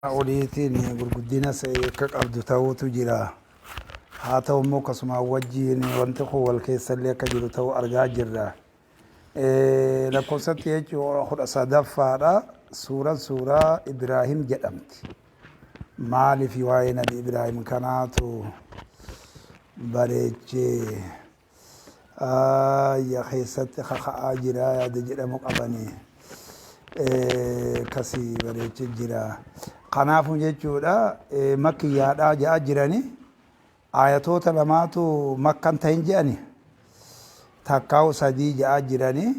Oliitiin gurguddina akka qabdu ta'uutu jira. Haa ta'u immoo akkasumaan wajjiin wanti kun wal keessallee akka jiru ta'uu argaa jirra. Lakkoofsatti jechuun 13ffaadha. Suuraan suuraa Ibraahim jedhamti. Maaliif waa'ee Nabi Ibraahim kanaatu bareechee Aayya keessatti kaka'aa jira yaada jedhamu qabani. Akkasii bareeche jira. Kanaafuu jechuudha makkiyyaadhaa ja'a jirani. Aayatoota lamaatu makkan ta'in je'ani. Takkaa'u sadii ja'a jirani.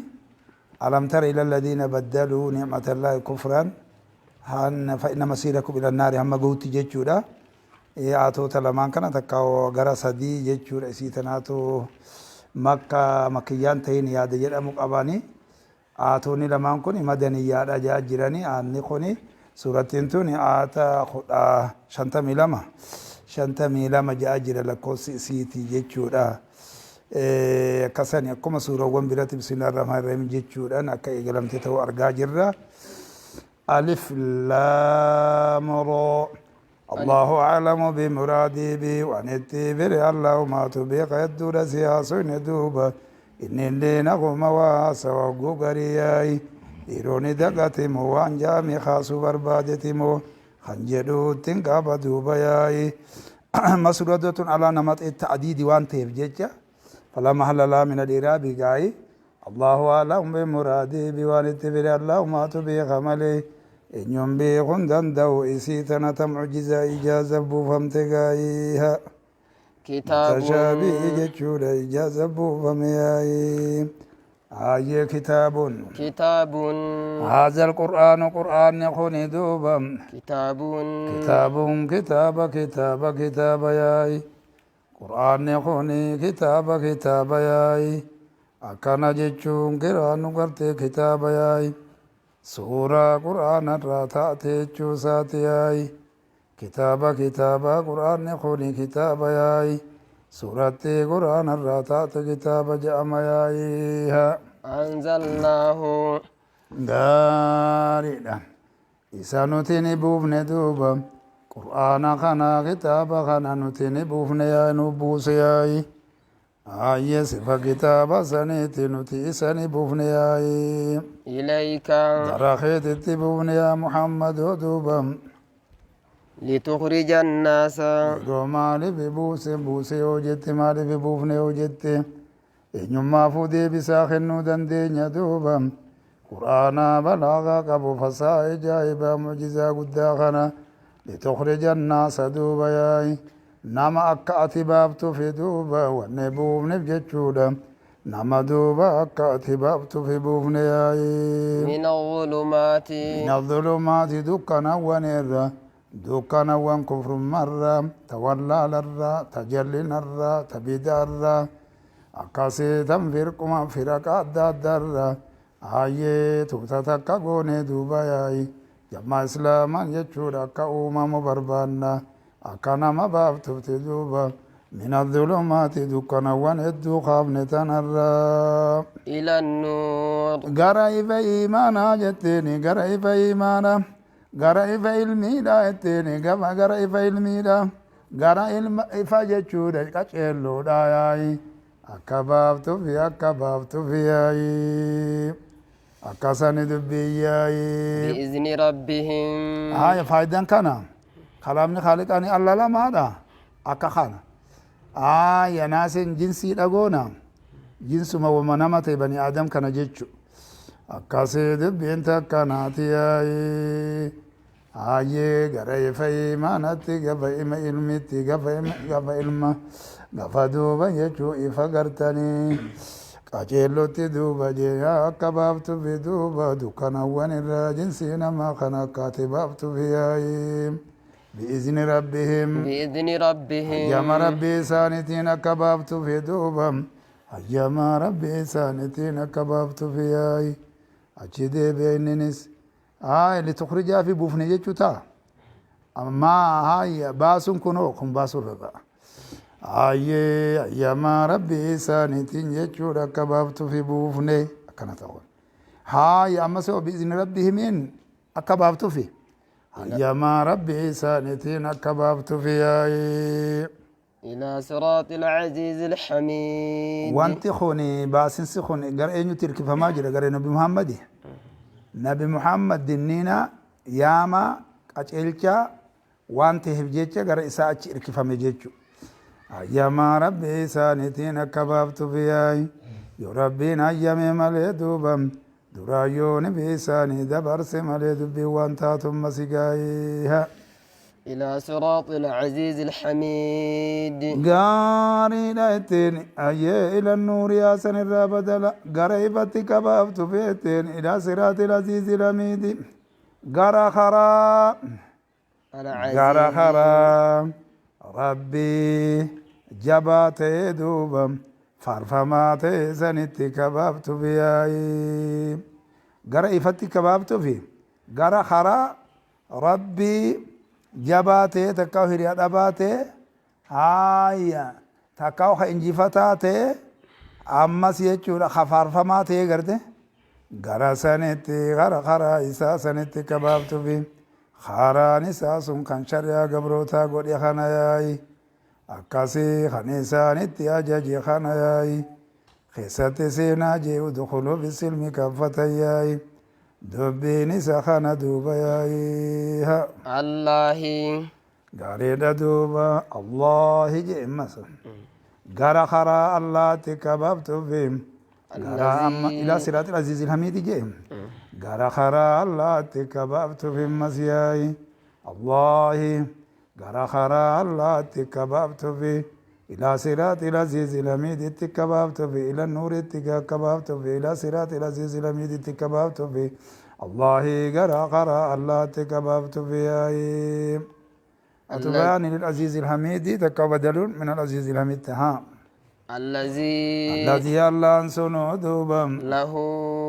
Alam tara ila alladhiina baddaluu ni'matallaahi kufran fa inna masiirakum ila naari hamma gahutti jechuudha. Aatoota lamaan kana takka gara sadii jechuudha isii tanaatu makka makiyyaan tahin yaada jedhamu qabani. Aatoonni lamaan kun madaniyyaadha jaa jirani. Aanni kun suurattiin tun aata 52 52 ja'a jira lakkoofsi isiiti jechuudha. Akkasani akkuma suurawwan biratti bismillahir rahmanir rahim jechuudhaan akka eegalamte ta'uu argaa jirra. Alif Laam Raa Allahu a'lamu bimuraadii bi waan itti fedhe Allahumaatu beeka hedduudha si haasofne duuba inni illee naguma waa haasawa hogguu garii yaa'i dhiironni dagate moo waan jaame kaasuu barbaadeti moo kan jedhuutti hin qaba duuba yaa'i masruudatun alaa namaxi ta'diidi waan ta'eef jecha falaa mahalla laa min al-iraabi gaa'i Allahu a'lamu bimuraadihi bi waan itti fedhe Allahumaatu beeka malee eenyuun beekuu hin danda'u isii tana ta mu'jizaa ijaaza buufamte gaayiha mutashaabihi jechuudha ijaaza buufame yaayii hayyee kitaabun kitaabun haadha alqur'aanu qur'aanni kuni duuba kitaabun kitaabun kitaaba kitaaba kitaaba yaayi Qur'aanni kuni kitaaba kitaaba yaa'i akkana jechuun kiraannu gartee kitaaba yaa'i suuraa qur'aana irraa taate jechuu isaati yaa'i kitaaba kitaaba qur'aanni kuni kitaaba yaa'i suurattii qur'aana irraa taate kitaaba je'ama yaa'i ha. Anzalnaahu. Gaariidha. Isa nuti ni buufne duuba Qur'aana kana kitaaba kana nuti ni buufne yaa nu buuse yaayi Aayye sifa kitaaba saniiti nuti isa ni buufne yaayi Ilayka. Gara keetitti buufne yaa Muhammadoo duuba Litukrija annaasa. Yeroo maaliif buuse buuse yoo jette maaliif buufne yoo jette Eenyummaafuu deebisaa kennuu dandeenya duuba Qur'aana balaagaa qabu fasaa ajaa'ibaa mu'jizaa guddaa kana litukhrija annaasa duuba yaa'i nama akka ati baaftufi duuba wanni buufnef jechuudha nama duuba akka ati baaftufi buufne yaa'i. Min adh-dhulumaati. Min adh-dhulumaati dukkanawwan irra dukkanawwan kufrummarra ta wallaalarra ta jallinarra ta bid'arra akkasii tan firquma firaqa adda addarra hayyee tuuta takka goone duuba yaa'i jammaa islaamaan jechuudha akka uumamu barbaanna akka nama baaftufti duuba min adhulumaati dukkanawwan hedduu kaafne tanarra ila nuur gara ifa iimaanaa jetteeni gara ifa iimaanaa Gara ifa ilmiidha jetteeni gama gara ifa ilmiidha gara ilma ifa jechuudha qaceelloodha yaa'i akka baaftufi akka baaftufi yaa'i akka sani dubbii yaa'i. Bi'izni rabbihim. Haaya faayidaan kana kalaamni kaaliqaani alla lamaadha akka kana haaya naasin jinsii dhagoona jinsuma wama nama ta'e bani aadam kana jechu Akkasii dubbiin takka naati yaa'ii Hayyee gara ifa iimaanatti gafa ima ilmitti gafa ima gafa ilma gafa duuba jechuu ifa gartanii qaceellotti duuba jee akka baaftufi duuba dukkanawwan irraa jinsii namaa kan akka ati baaftufi yaa'ii bi'izni rabbihim bi'izni rabbihim hayyama rabbii isaaniitiin akka baaftufi duuba Hayyama Rabbii isaanitiin akka baaftufi yaa'i. Achi deebi'e inninis. Haaya litukrijaa fi buufne jechuu ta'a. Ammaa haaya baasuun kunoo kun baasuu irra ta'a. Hayyee hayyama Rabbii isaanitiin jechuudha akka baaftufi buufne akkana ta'uun. Haaya ammas yoo bi'izni Rabbihimiin akka baaftufi. Hayyamaa Rabbii isaaniitiin akka baaftuuf yaa'i. إلى صراط العزيز الحميد. Wanti kun baasinsi kun gara eenyutti hirkifamaa jira? Gara Nabi Muhammadi. Nabi Muhammad dinniina yaama qaceelchaa waan ta'eef jecha gara isaa achi hirkifame jechuudha. Hayyamaa Rabbii isaaniitiin akka baaftuuf yaa'i. Yoo Rabbiin hayyame malee duuba duraan yoo nabi isaanii dabarse malee dubbiin waan taatumma si gaa'ee. إلى صراط العزيز الحميد. Gaariidha ittiin ayyee ila nuuri yaasan irraa badala gara ifatti qabaaftu feeteen إلى صراط العزيز الحميد gara karaa gara العزيز karaa Rabbii jabaa ta'ee duuba faarfamaa ta'e sanitti kabaaftu biyaayi gara ifatti kabaaftufi gara karaa Rabbii jabaa ta'e takkaa hiriyaa dhabaa ta'e haaya takkaa ka injifataa ta'e ammas jechuudha ka faarfamaa ta'e garte gara sanitti gara karaa isaa sanitti kabaaftufi karaan isaa sun kan shari'aa gabrootaa godhe kana yaayi akkasii kan isaanitti ajaje kana yaayi keessatti seenaa jee ادخلوا في السلم كافة yaayi dubbiin isa kana duuba yaayi الله gaariidha duuba Allahi jee masa gara karaa Allaatti kabaaftufi gara amma الذي إلى صراط العزيز الحميد jee gara karaa Allaatti kabaaftufi mas yaayi Allahi gara karaa Allaatti kabaaftufi إلى صراط العزيز الحميد kabaaftufi إلى النور kabaaftufi إلى صراط العزيز الحميد kabaaftufi Allahi gara karaa Allaatti kabaaftufi yaayi أتبان للعزيز الحميد تكا بدل من العزيز الحميد ها. الذي الذي الله سنو دوبا له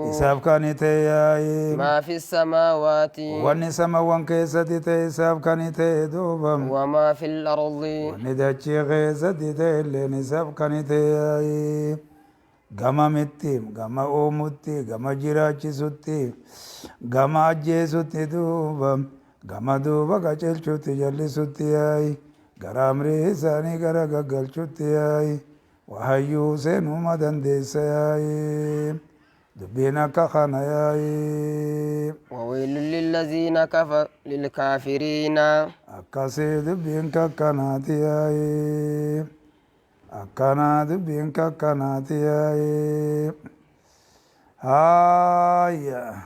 isaaf kan ta'e yaayi ما في السماوات wanni samawwan keessatti ta'e isaaf kan ta'e duuba وما في الأرض wanni dachii keessatti ta'e illeen isaaf kan ta'e yaayi gama mitti gama uumutti gama jiraachisutti gama ajjeesutti duuba gama duuba qaceelchutti jallisutti yaayi gara amrii isaanii gara gaggalchutti yaayi wahayyuu seenuma dandeessa yaayi dubbiin akka kana yaayi. وويل للذين كفر للكافرين. Akkasii dubbiin kakkanaati yaayi akkanaa dubbiin kakkanaati yaayi haaya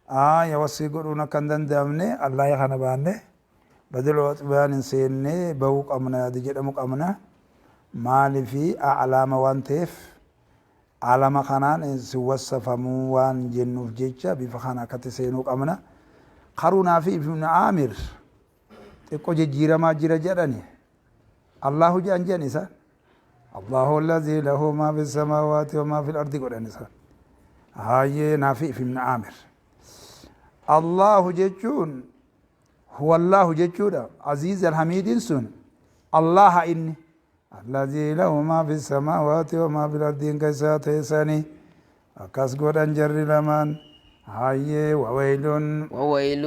haaya wasii godhuun akka hin danda'amne Allahi kana baanne badaloo bayaan hin seenne bahuu qabna yaada jedhamu qabna maalifi aclaama waan ta'eef alama kanaan si wassafamuu waan jennuuf jecha bifa kana akkatti seenuu qabna. Karunaa fi Ibn Aamir xiqqoo jijjiiramaa jira jedhani Allahu jedhan jedhan isaan الله الذي له ما في السماوات وما في الأرض godhan isaan hayyee Naafi Ibn Aamir Allahu jechuun هو الله jechuudha عزيز الحميد sun Allaha inni الذي له ما في السماوات وما في الأرض keessaa teessanii akkas godhan jarri lamaan hayyee وويل وويل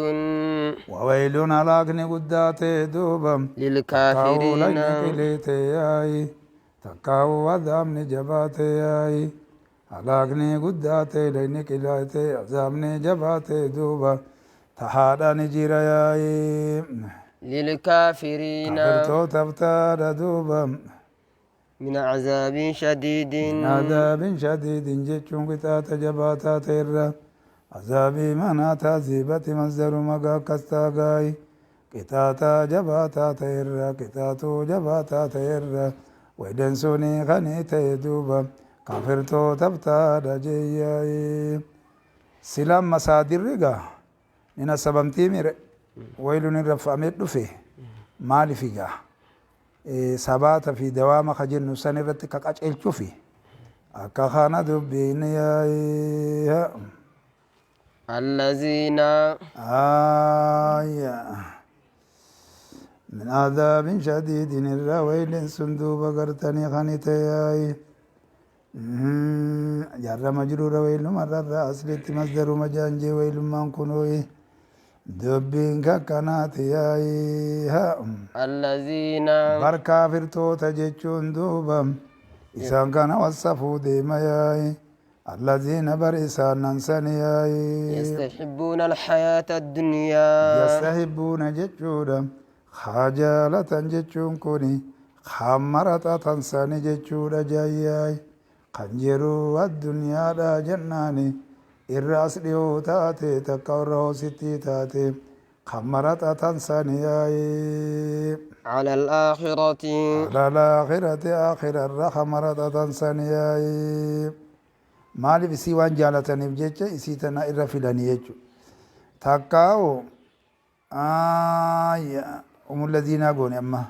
وويل halaakni guddaa ta'e duuba للكافرين qilee ta'e yaayi takkaa'u azaabni jabaa ta'e yaayi halaakni guddaa ta'e layni qilaa ta'e azaabni jabaa ta'e duuba tahaadhaan jira yaayi للكافرين kafirtootaaf taadha duuba من عذاب شديد عذاب شديد jechuun qixaaxa jabaataa ta'e irra azaabii manaa taasiibati masdaru magaa akkas taagaayi qixaaxa jabaataa ta'e irra qixaaxuu jabaataa ta'e irra wayden sunii kanii ta'e duuba kafirtootaaf taadha jeeyyaayi silaan masaadirri gaa nina sabamtii mire ويل irra dhufe maaliif gaa sabaata fi dawaama ka jennu san irratti ka qaceelchufi akka kana dubbiin yaayi. الذين آية من عذاب شديد irra ويل sun duuba gartanii kanite yaayi jarra majruura ويل marrarra aslitti masdaru majaanjee waylummaan kunooyi. Dubbiin kakkanaati yaa'ii. الذين Bar kaafirtoota jechuun duuba isaan kana wasafuu deema yaa'i. Allaziina bar isaan nan sani yaa'i. يستحبون الحياة الدنيا Yastahibbuuna jechuudha. Hajaalatan jechuun kuni hammaratatan sani jechuudha jayyaa'i. Kan jiru addunyaadha jennaani irra as dhiyoo taate takka irra hoosittii taate kan maratatan sani yaa'i. على الآخرة على الآخرة آخرة irra maratatan sani yaa'i. Maaliif isii waan jaalataniif jecha isii tana irra filanii jechuudha. Takkaa'u umulladiinaa goone amma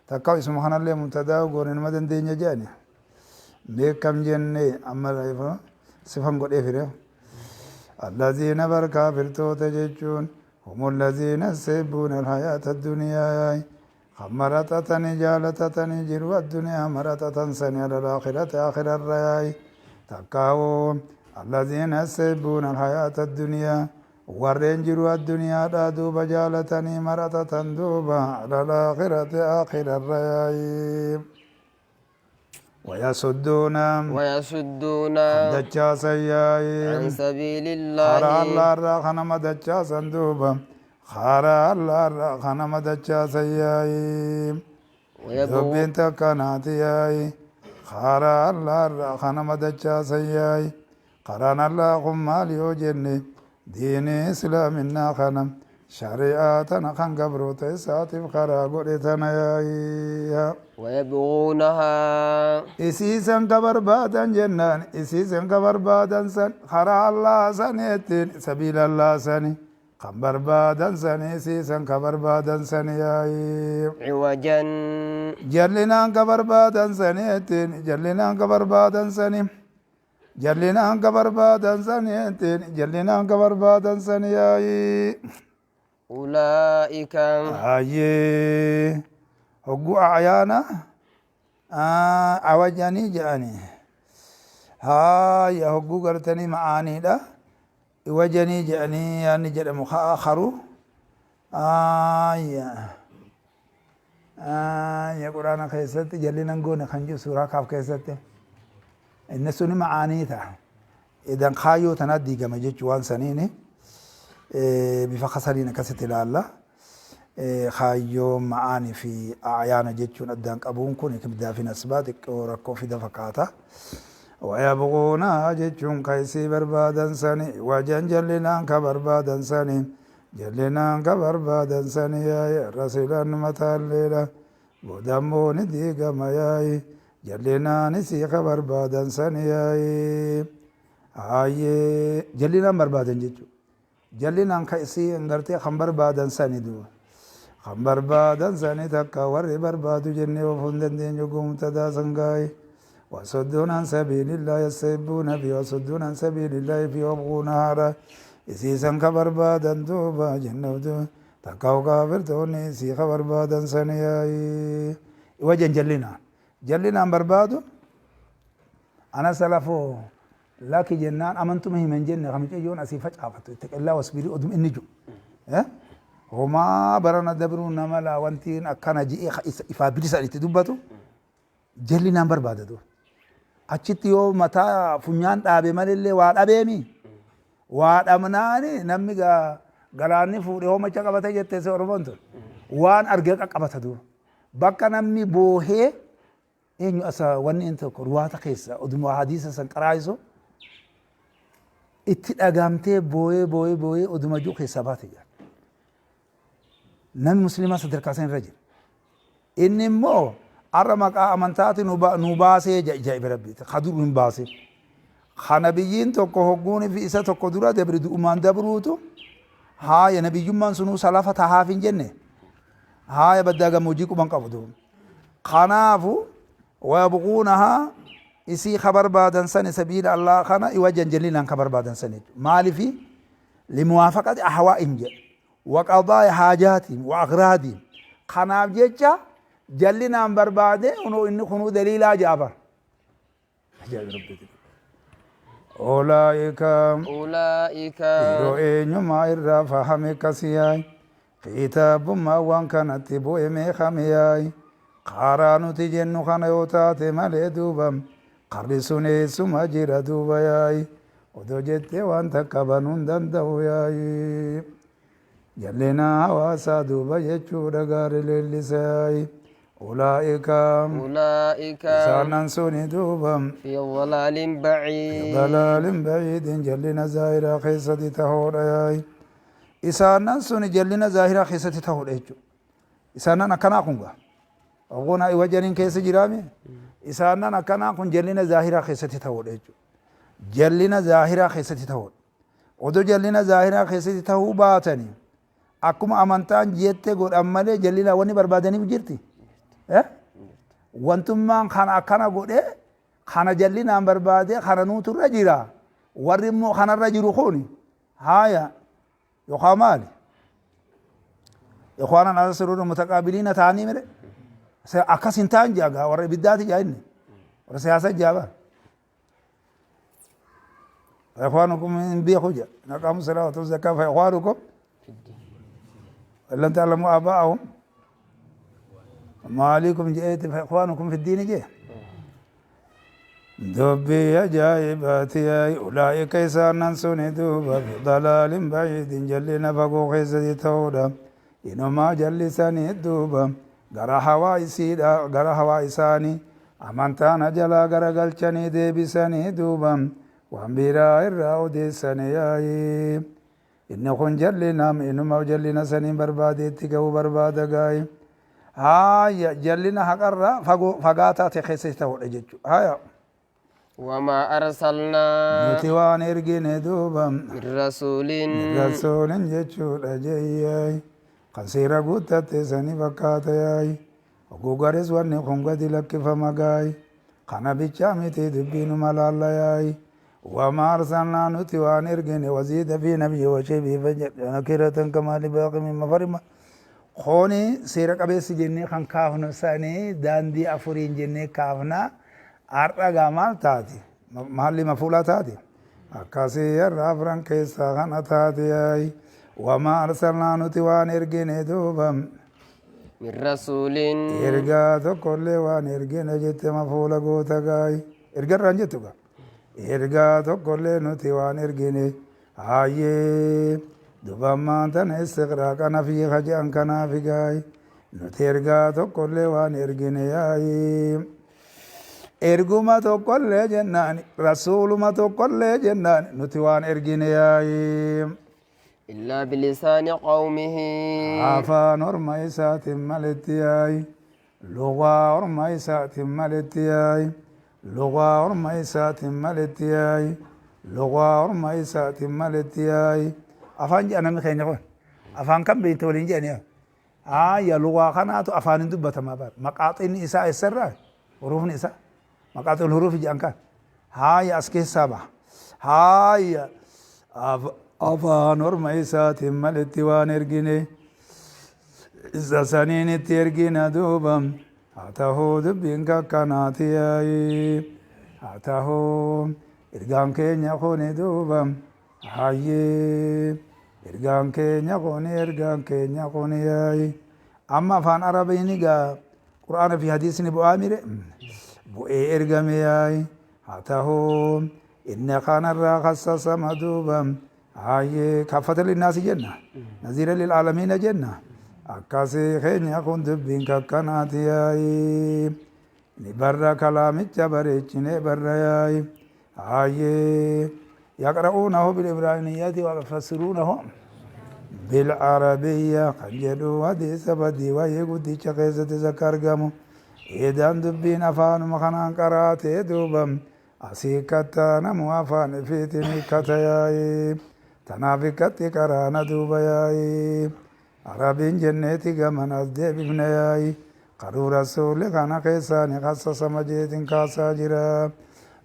takkaa'u isuma kanallee mubtadaa goone nama dandeenya jedhani. Beekam jenne amma sifan godhee fire. Allaziina bar kaafirtoota jechuun humullaziina yastahibbuuna alhayaata addunyaa kan maraxatanii jaalatatanii jiru addunyaa maraxatan sani ala alaakhirati aakhirarra yaa'i. Takkaa'u allaziina yastahibbuuna alhayaata addunyaa warreen jiru addunyaadhaa duuba jaalatanii maraxatan duuba ala alaakhirati aakhirarra yaa'i. ويصدون ويصدون dachaasan yaa'i. عن سبيل Karaa الله Allah irraa kanama dachaasan duuba karaa Allah irraa kanama dachaasan yaa'i. ويبغون Dubbiin takkanaati yaa'i. Karaa Allah irraa kanama dachaasan yaa'i. Karaan Allah kun maal yoo jenne diinii islaaminaa kana shari'aa tana kan gabroota isaatiif karaa godhe tana yaa'i. ويبغونها Isiisan ka barbaadan jennaan isiisan ka barbaadan san karaa Allah saniittiin sabiila Allah sani kan barbaadan sani isiisan ka barbaadan sani yaa'i. عوجا Jallinaan ka barbaadan saniittiin jallinaan ka barbaadan sani jallinaan ka barbaadan saniittiin jallinaan ka barbaadan sani yaa'i. أولئك Hayyee hogguu acyaana awajanii jedhani. Haaya hogguu gartanii ma'aaniidha. Iwajanii jedhanii yaanni jedhamu karu. Haaya. Haaya quraana keessatti jallinan goone kan jiru suuraa kaaf keessatti. Inni suni ma'aanii ta'a. Idan kaayyoo tanaa diigama jechuu waan saniini. Bifa kasaniin akkasitti ilaalla. Kaayyoo ma'aanii fi acyaana jechuun addaan qabuun kun kibdaa fi nasbaa xiqqoo rakkoo fida fakkaata. Wayabquunaa jechuun ka isii barbaadan sani wajan jallinaan ka barbaadan sani jallinaan ka barbaadan sani yaa'i rasilaan mataalleedha. Boodammoo ni diigama yaa'i jallinaan isii ka barbaadan sani yaa'i. Hayyee jallinaan barbaadan jechuudha. Jallinaan ka isii gartee kan barbaadan sani duuba. Kan barbaadan sani takka warri barbaadu jennee oofuu hin dandeenyu mubtadaa san gaayi. وصدون عن سبيل الله يستحبون في وصدون عن سبيل الله في يبغونها isiisan ka barbaadan duuba jennabdu takka kaafirtoonni isii ka barbaadan sani yaa'i. Wajan jallinaan jallinaan barbaadu ana salafoo laki jennaan amantuma himan jenne kamicayyoon asii facaafattu ittaqillaa wasbirii odum inni jiru. Homaa barana dabruu nama laa wantiin akkana ji'ee ifaa bilisaan itti dubbatu jallinaan barbaada duuba. Achitti yoo mataa funyaan dhaabe malillee waa dhabeemi. Waa dhabnaani namni galaanni fuudhee hoomacha qabate jettee si Oromoon tun. Waan argee qaqqabata duuba. Bakka namni boohee eenyu asa wanni inni tokko ruwaata keessa oduma hadiisa san qaraayisu itti dhagaamtee booyee booyee booyee oduma jiru keessaa baate jira. Namni musliimaa sadarkaa san irra jira. Inni immoo har'a maqaa amantaati nu baasee ajaa'iba rabbiiti. Ka dur hin baasee. Ka nabiyyiin tokko hogguun fi isa tokko dura dabri du'umaan dabruutu haaya nabiyyummaan sunuu salafa tahaaf hin jenne. Haaya baddaa gammoojjii quban qabu duuba. Kanaafu wayabquunahaa isii ka barbaadan sani sabiila Allah kana iwajan jallinaan ka barbaadan sani. Maalifi limuwaafaqati ahwaa'ihim jedha. Waqadaa'i haajaatihim wa aghraadihim. Kanaaf jecha jallinaan barbaade kunuu inni kunuu daliilaa jedha bara. Ajaa'iba rabbiiti. Ulaa'ika. Ulaa'ika. Yeroo eenyumaa irraa fahame akkasi yaay. Kitaabummaa waan kanatti bu'e meeqame yaay. Karaa nuti jennu kana yoo taate malee duuba karri sun eessuma jira duuba yaay. Odoo jettee waan takka banuu hin danda'u yaay. Jallina hawaasaa duuba jechuudha gaari leellisa yaay. Ulaa'ika. Ulaa'ika. Isaanan suni duuba. Fi dhalaalin baciid. Dalaalin baciidin jallina zaahiraa keessatti tahoodha yaay. Isaanan suni jallina zaahiraa keessatti tahoodha jechuudha. Isaanan akkanaa kun gaa. Ogoonaa iwajaniin keessa jiraame. Isaanan akkanaa kun jallina zaahiraa keessatti tahoodha jechuudha. Jallina zaahiraa keessatti tahoodha. Odoo jallina zaahiraa keessatti tahuu baatanii akkuma amantaan jette godhan malee jallina wanni barbaadaniif jirti. Wantummaan kana akkana godhee kana jallinaan barbaadee kana nuutu irra jira. Warri immoo kanarra jiru kun haaya yookaan maali? Ikhwaanan ala suruura mutaqaabiliina ta'anii mire akkas hin ta'an jaagaa warra ibiddaati jaa inni warra siyaasa jaabaa. فإخوانكم من بيخو نقاموا الصلاة وآتوا الزكاة فإخوانكم إن لم تعلموا آباءهم ما عليكم جئت فإخوانكم في الدين جه دبي أجايباتي أولئك إسانا سني دوبا في ضلال بعيد جل نفقوا خيزة تودا إنما جلسني دوبا gara hawaa isiidha gara hawaa isaanii amantaana jalaa garagalchanii deebisanii duuba waan biraa irraa odeessanii yaayi inni kun jallina inuma jallina saniin barbaadeetti ga'uu barbaada gaayi haaya jallina haqarraa fagoo fagaataa ta'e keessatti ta'uudha jechuudha haaya. وما أرسلنا Nuti waan ergine duuba من رسول rasuulin jechuudha jeeyyaay kan seera guuttatte sani fakkaata yaay oguu garis wanni kun gadi lakkifama gaay kana bichaa miti dubbiinuma laalla yaay وما أرسلنا nuti waan ergine وزيد في نبي وشبه فنكرة كما لباقي من مفرمة Kuni seera qabeessi jennee kan kaafnu sanii daandii afuriin jennee kaafna. Har'a gaa maal taati? Maalli mafuulaa taati? Akkasii har'a afran keessaa kana taati yaayi. Wamaa arsalnaa nuti waan ergine duuba. Min rasuulin. Ergaa tokkollee waan ergine jette mafuula goota gaayi. Ergarraan jettu gaa. Ergaa tokkollee nuti waan ergine. Hayyee duba ammaan tana istiqraaqa nafii ka je'an kanaafi gaayi. Nuti ergaa tokkollee waan ergine yaayi. Erguma tokkollee jennaan rasuuluma tokkollee jennaan nuti waan ergine yaayi. Illaa bilisaani qawmihi. Afaan orma isaatiin maletti yaayi. Lugaa orma isaatiin maletti yaayi. Lugaa orma isaatiin maletti yaayi. Lugaa orma isaatiin maletti yaayi. Afaan jedha namni keenya kun. Afaan kam beekta waliin jedhani yaa. Haaya lugaa kanaatu afaanin dubbatamaa bara. Maqaaxinni isaa eessarraa? Huruufni isaa. Maqaaxil huruufi jedhan kan. Haaya as keessaa baha. Haaya afaan orma isaatiin maletti waan ergine. Isa saniin itti ergina duuba. Haa tahuu dubbiin kakkanaati yaayi. Haa tahuu ergaan keenya kuni duuba. Hayyee ergaan keenya kuni ergaan keenya kuni yaayi. Amma afaan arabiin egaa qur'aana fi hadiisni bu'aa mire bu'ee ergame yaayi. Haa tahuu inni kanarraa kassasama duuba. Hayyee kaffata linnaasi jenna. Naziira lil aalamiina jenna. Akkasii keenya kun dubbiin kakkanaati yaayi. Ni barra kalaamicha bareechinee barra yaayi. Hayyee yaqra'uunahu bil ibraaniyati wa yufassiruunahu bil arabiyya kan jedhu hadiisa badii waa'ee guddicha keessatti akka argamu. Eedaan dubbiin afaanuma kanaan qaraatee duuba asii kattaa namu afaan ifiitiin hiikkata yaayi. Tanaaf hikkatti qaraana duuba yaayi. Arabiin jenneeti gaman as deebifne yaayi. Qaruu rasuulli kana keessaani kassasama jeetiin kaasaa jira.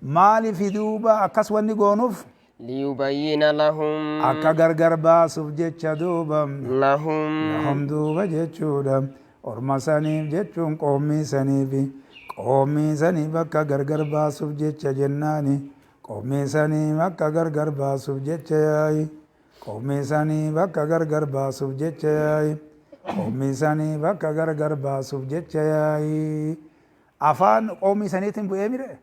Maalifi duuba akkas wanni goonuuf? Liyubayyina lahum. Akka gargar baasuuf jecha duuba. Lahum. Lahum duuba jechuudha. Orma saniif jechuun qoommii saniifi. Qoommii saniif akka gargar baasuuf jecha jennaani. Qoomii sanii bakka gargar baasuuf jecha yaayi. Qoomii sanii bakka gargar baasuuf jecha yaayi. Qoomii sanii bakka gargar baasuuf jecha yaayi. Afaan qoomii saniitiin bu'ee mire.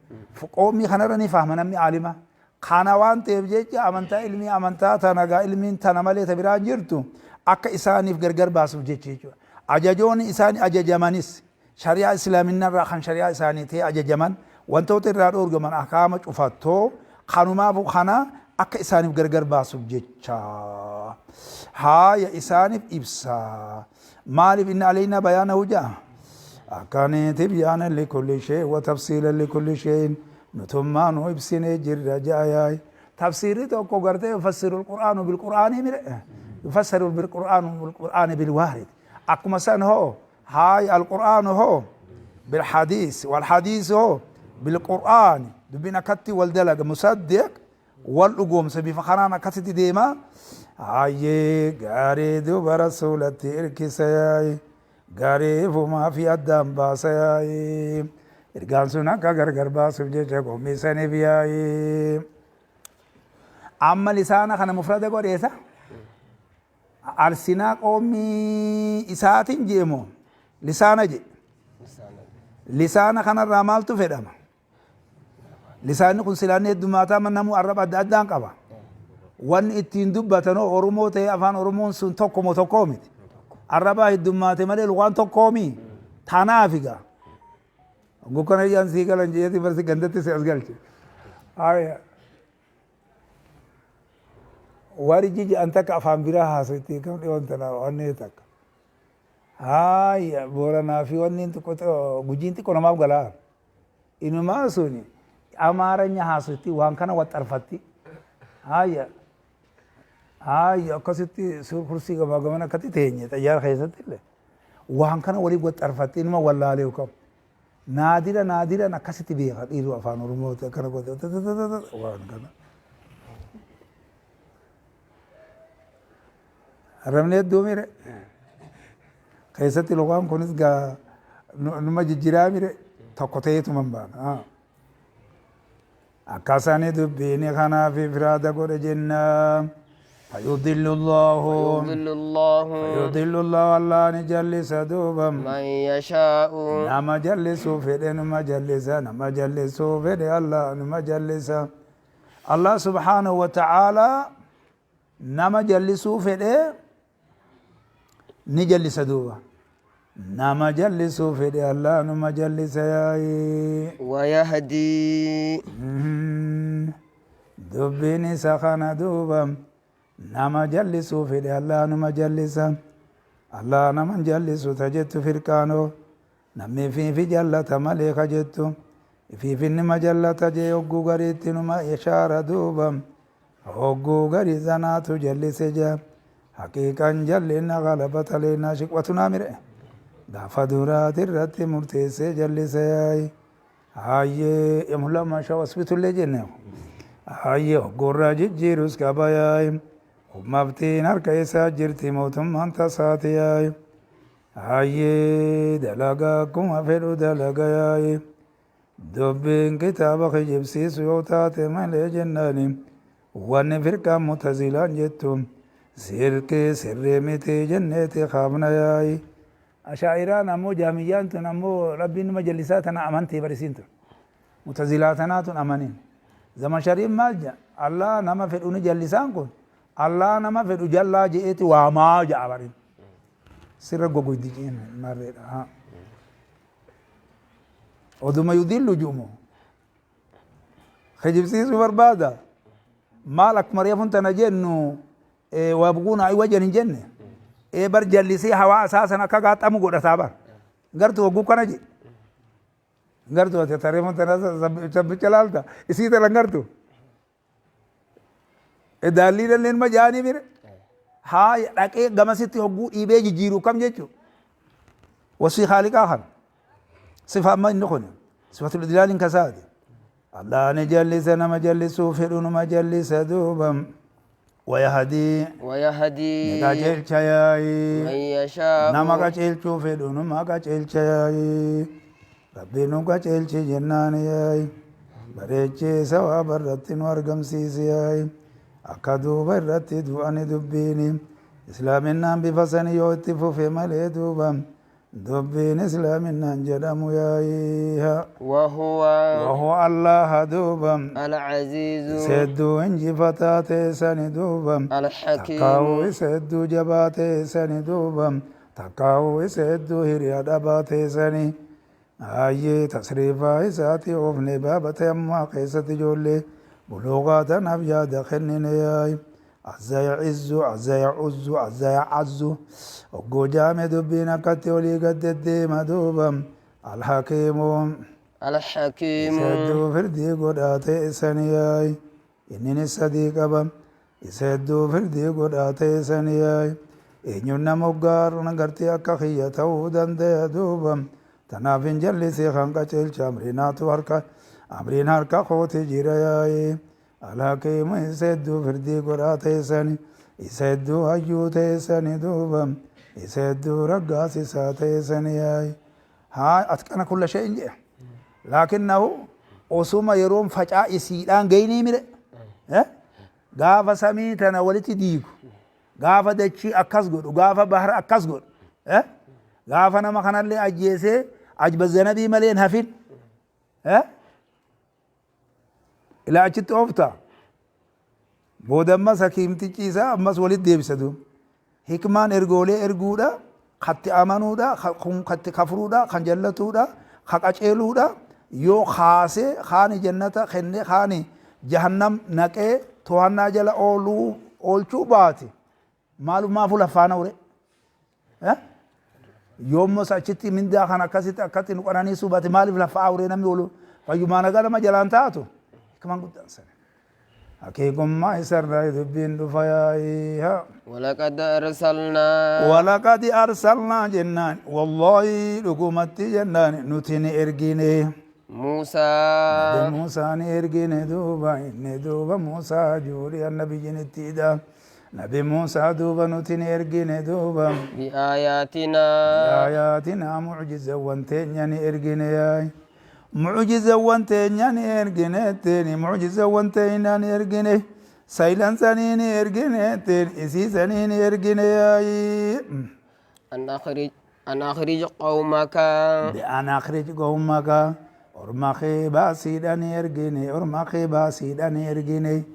Qoomii kanarra ni fahma namni aalima. Kana waan ta'eef jecha amantaa ilmii amantaa tana gaa ilmiin tana malee ta biraan jirtu akka isaaniif gargar baasuuf jecha jechuudha. Ajajoonni isaan ajajamanis shari'aa islaaminarraa kan shari'aa isaanii ta'e ajajaman wantoota irraa dhoorgaman ahkaama cufattoo kanumaafu kana akka isaaniif gargar baasuuf jecha. Haaya isaaniif ibsa. Maaliif inna aleynaa bayaanahu ja'a? Akkani tibyaanan likulli shay'in wa tafsiilan likulli shay'in nutummaa nu ibsinee jirra ja'a yaay. Tafsiirri tokko gartee yufassiru alqur'aanu bilqur'aanii mire yufassaru bilqur'aanu bilqur'aani bilwaarid. Akkuma san hoo haay alqur'aanu hoo bilhadiis walhadiis hoo bilqur'aani dubbiin akkatti wal dalaga musaddiq wal dhugoomsa bifa kanaan akkasitti deema. Hayyee gaarii duuba rasuulatti irkisa yaayi. Gaarii ifumaa fi addaan baasa yaayi. Ergaan sun akka gargar baasuuf jecha qommisaniif yaayi. Amma lisaana kana mufrada godheesa. Alsinaa qoomii isaatiin je'e moo lisaana je'e. Lisaana kanarraa maaltu fedhama? Lisaanni kun silaanni heddummaataa namuu arraba adda addaan qaba. Wanni ittiin dubbatan hoo Oromoo ta'ee afaan Oromoon sun tokko moo tokkoo miti. Arrabaa heddummaate malee lugaan tokkoomi. Tanaaf egaa. Gokkana iyyaan sii galan jeeti barsi gandatti si as galche. Haya. Warri jedhan takka afaan biraa haasofti kam dhiyoon tana wanni takka. Haya Booranaa fi wanni xiqqoo Gujiin xiqqoo namaaf galaa. Inumaa suni Amaaranya haasofti waan kana waxxarfatti. Haya haya akkasitti kursii gamaa gamana akkatti teenye xayyaara keessatti illee waan kana waliin waxxarfatti inuma wallaalee kam. Naadira naadiran akkasitti beeka dhiirri afaan Oromooti akkana godhe waan kana. Arrabni hedduu mire. Keessatti lugaan kunis gaa numa jijjiraa mire tokko ta'eetuma hin baana. Akkasani dubbiini kanaaf ifraada godhe jenna. Fayudillu Allahu فيضل الله fayudillu Allahu Allah ni jallisa duuba. من يشاء Nama jallisuu fedhe numa jallisa nama jallisuu fedhe Allah numa jallisa. Allah subhaanahu wa ta'ala nama jallisuu fedhe ni jallisa duuba. Nama jallisuu fedhe Allah numa jallisa yaayi. ويهدي Dubbiin isa kana duuba nama jallisuu fedhe Allah numa jallisa. Allah nama hin jallisu ta jettu firqaanoo namni ifiifi jallata malee ka jettu ifiifi nima jallata jee hogguu gariitti numa ishaara duuba hogguu garii sanaatu jallise jaa haqiiqan jallinna galabata leennaa shiqwatunaa mire gaafa duraati irratti murteessee jallise yaayi. Hayyee yamhullaa maashaa wasbitullee jenne hayyee hoggorraa jijjiirus qaba yaayi. Ummaftiin harka isaa jirti mootummaan tasaati yaayi. Hayyee dalagaa akkuma fedhu dalaga yaayi. Dubbiin kitaaba kijibsiisu yoo taate malee jennaani wanni firqaan mutazilaan jettu sirkii sirrii miti jenneeti kaafna yaayi. Ashaa'iraan ammoo jaamiyyaan tun ammoo rabbiin numa jallisaa tana amantee barisiin tun. Mutazilaa tanaa tun amaniin. Zaman shariin maal jedha? Allah nama fedhu ni jallisaan kun Allah nama fedhu jallaa je'eeti waamaa ja'a barin. Sirra gogoydi je'een marreedha. Oduma yudillu ju'umu. Kijibsiisuu barbaada. Maal akkuma reefun tana jennu wabguuna wajan hin jenne. Ee bar jallisee hawaa isaa sana akka gaaxamu godhataa bar. Gartuu hogguu kana jedhe. Gartuu ati reefun tana sabbicha laalta. Isii tana gartuu. Daallii dalleen ma jaanii mire. Haa dhaqee gamasitti hogguu dhiibee jijjiiru kam jechuudha. Wasii haaliqaa kana. Sifa amma inni kun sifatul idlaaliin kasaati. Allah ni jallisa nama jallisuu fedhu numa jallisa duuba. Wayahdii ni ويهدي qajeelcha yaayi. من يشاء Nama qajeelchuu fedhu numa qajeelcha yaayi. Rabbi nu qajeelchi jennaan yaayi. Bareechee sawaaba irratti nu argamsiisi yaayi. Akka duuba irratti du'ani dubbiini. Islaaminaan bifa sani yoo itti fufe malee duuba dubbiin islaaminaan jedhamu yaayi. وهو وهو الله duuba العزيز isa hedduu injifataa ta'e sani duuba الحكيم takkaa'uu isa hedduu jabaa ta'e sani duuba takkaa'uu isa hedduu hiriyaa dhabaa ta'e sani hayyee tasriifaa isaati oofne baaba ta'e ammaa keessatti ijoollee buluuqaa tanaaf yaada kennine yaayi. عز يعز عز يعز عز يعز ogguu jaame dubbiin akkatti olii gad deddeema duuba الحكيم الحكيم isa hedduu firdii godhaa ta'e sani yaayi. Inni sadii qaba. Isa hedduu firdii godhaa ta'e sani yaayi. Eenyuun nama hoggaaruna gartee akka kiyya ta'uu danda'e duuba. Tanaaf hin jallisee kan qajeelcha amriinaatu harka amriin harka kooti jira yaayi. الحكيم isa hedduu firdii godhaa ta'e sani. Isa hedduu hayyuu ta'e sani duuba. Isa hedduu raggaasisaa ta'e sani yaayi. Haa أتقن كل شيء jedhe. لكنه osuma yeroon facaa isiidhaan geynii mire. Gaafa samii tana walitti diigu, gaafa dachii akkas godhu, gaafa bahara akkas godhu, gaafa nama kanallee ajjeesee ajba zanabii malee hin hafin, ilaa achitti oofta. Booda ammas hakiimtichi isaa ammas walitti deebisa duuba. Hikmaan ergoolee erguudha, katti amanuudha, kun katti kafruudha, kan jallatuudha, ka qaceeluudha. Yoo kaasee kaani jannata kennee kaani jahannam naqee to'annaa jala ooluu oolchuu baate maalumaafu lafaana ure. Yoommas achitti mindaa kan akkasitti akkatti nu qananiisuu baate maaliif lafaa ure namni oolu fayyumaa nagaa nama jalaan taatu. Hikmaan guddaan sana. Hakiikummaa isarraa dubbiin dhufa yaa'ii. ولقد أرسلنا ولقد أرسلنا jennaan والله dhugumatti jennaan nuti ni ergine. موسى Nabi Muusaa ni ergine duuba inni duuba Muusaa juuri annabiyyiin ittiidha. Nabi Muusaa duuba nuti ni ergine duuba. بآياتنا آياتنا mucjizawwan teenya ni ergine yaay. Mucjizawwan teenya ni ergine teeni mucjizawwan teenya ni ergine. Saylan sanii ni ergine teen isii sanii ni ergine yaay. أن أخرج قومك بأن أخرج قومك orma kee baasiidha ni ergine orma kee baasiidha ni ergine.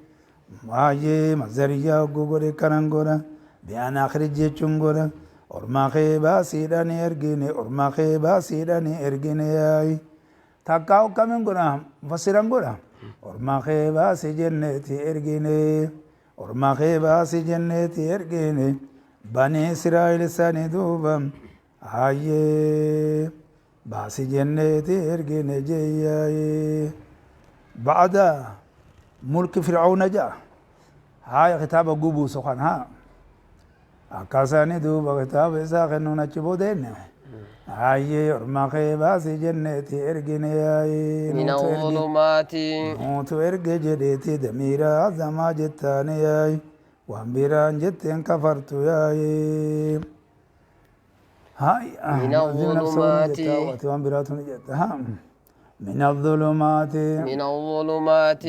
Baay'ee mazariyaa hogguu godhe kanan godha. بأن أخرج jechuun godha. Orma kee baasiidha ni ergine orma kee baasiidha ni ergine yaayi. Takkaa akkamiin godha mufassiran godha. Orma kee baasi jenneeti ergine. Orma kee baasi jenneeti ergine. Bani Israa'el sani duuba. Hayyee baasi jenneeti ergine jeeyyaayee. بعد ملك فرعون جاء هاي kitaaba gubuusu kan haa akkasaani duuba kitaaba isaa kennuun achi boodeenye hayyee orma kee baasi jenneeti ergine yaayee. من Nuutu erge الظلمات nuutu erge jedheeti damiira azamaa jettaani yaay waan biraan jetteen kafartu yaayee. هاي من الظلمات waan biraatu ni jetta ها من الظلمات من الظلمات